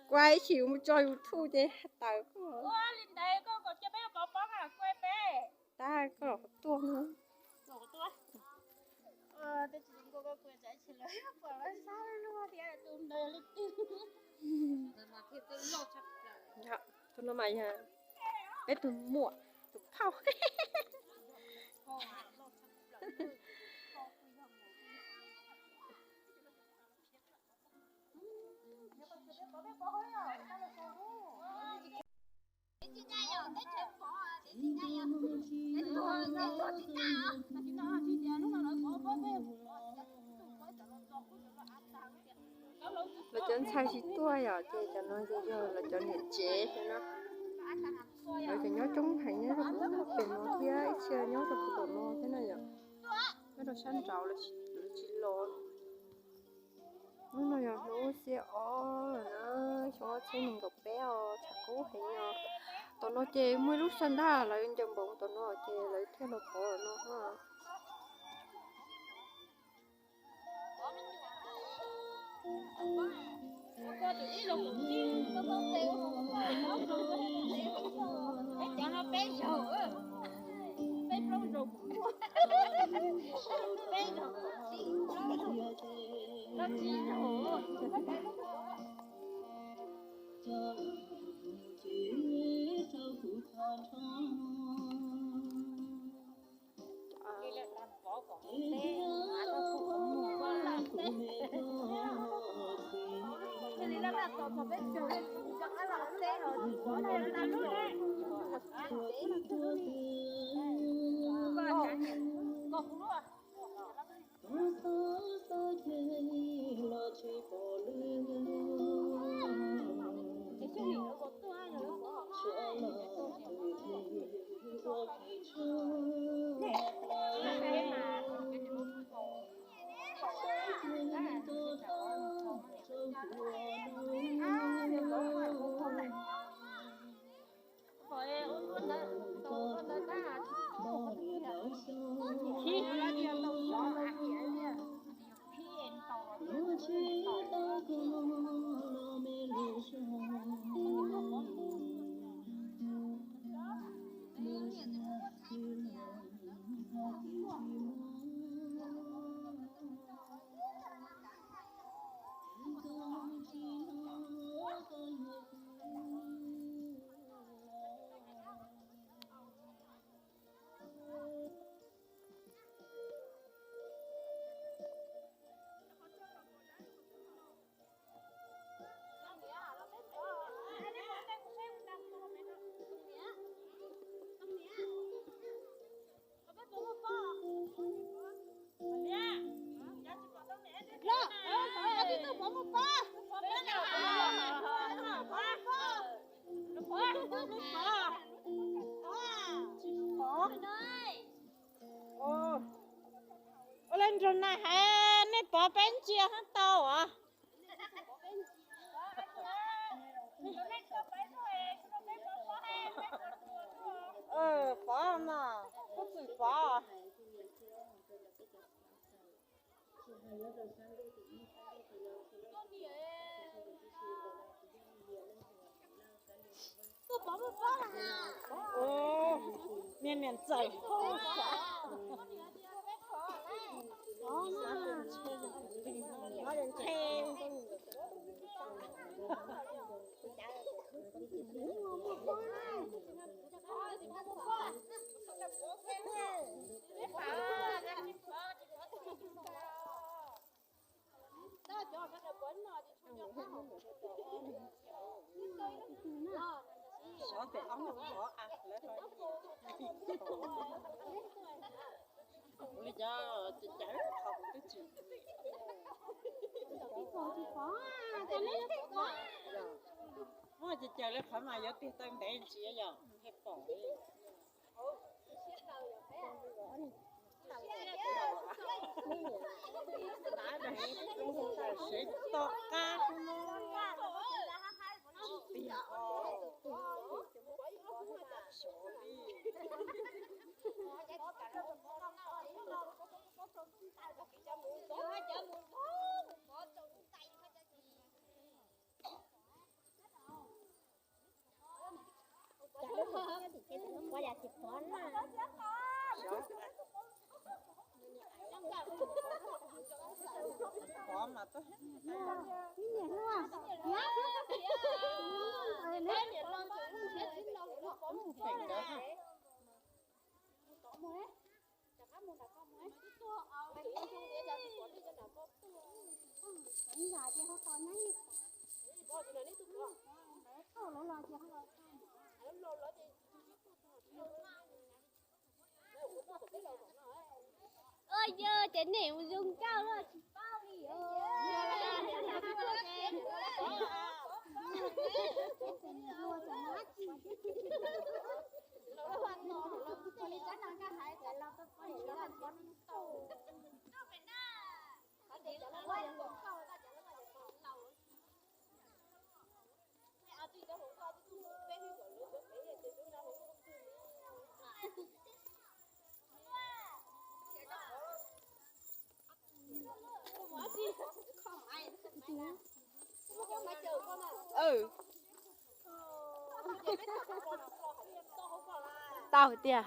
Kuv ib chim mus tso YouTube ces tawm koj. Ua li ntawd koj kom cia peb pov pob na, kuv peb. Tab koj los qhov tuaj no. Tus no mas yog peb tus muam, tus phauj. Lawv cov ntxhais tsis tuaj yom, ces cov no ces yog lawv cov niam tsev xwb na. Lawv cov nyob coob heev, nyob rau pem no thiab, ib txhia nyob rau pem tom no thiab na yom. Nyob rau sab nraud lawv tsis los. Hnub no yog hnub xiab ob lawm na, xyoo ob txhiab nees nkaum peb os, tshav kub heev os. Tom no ces muaj ib lub sab ntaj lawv ncaws npoov tom no ces lawv thiaj los pov no. Ua li nrog nais hais nej pov peb ntsia hab tau as. Pov mas, pov. Niam niam txawm. Li cov cawv qhov kuv twb tsis, muaj cawv li qhov mas yuav tig taw ntev ntsia yog thiaj pom li. Sev to qab no. Ua yog ces nim mus zoo nkauj los tsis paub li os. Tau tiag.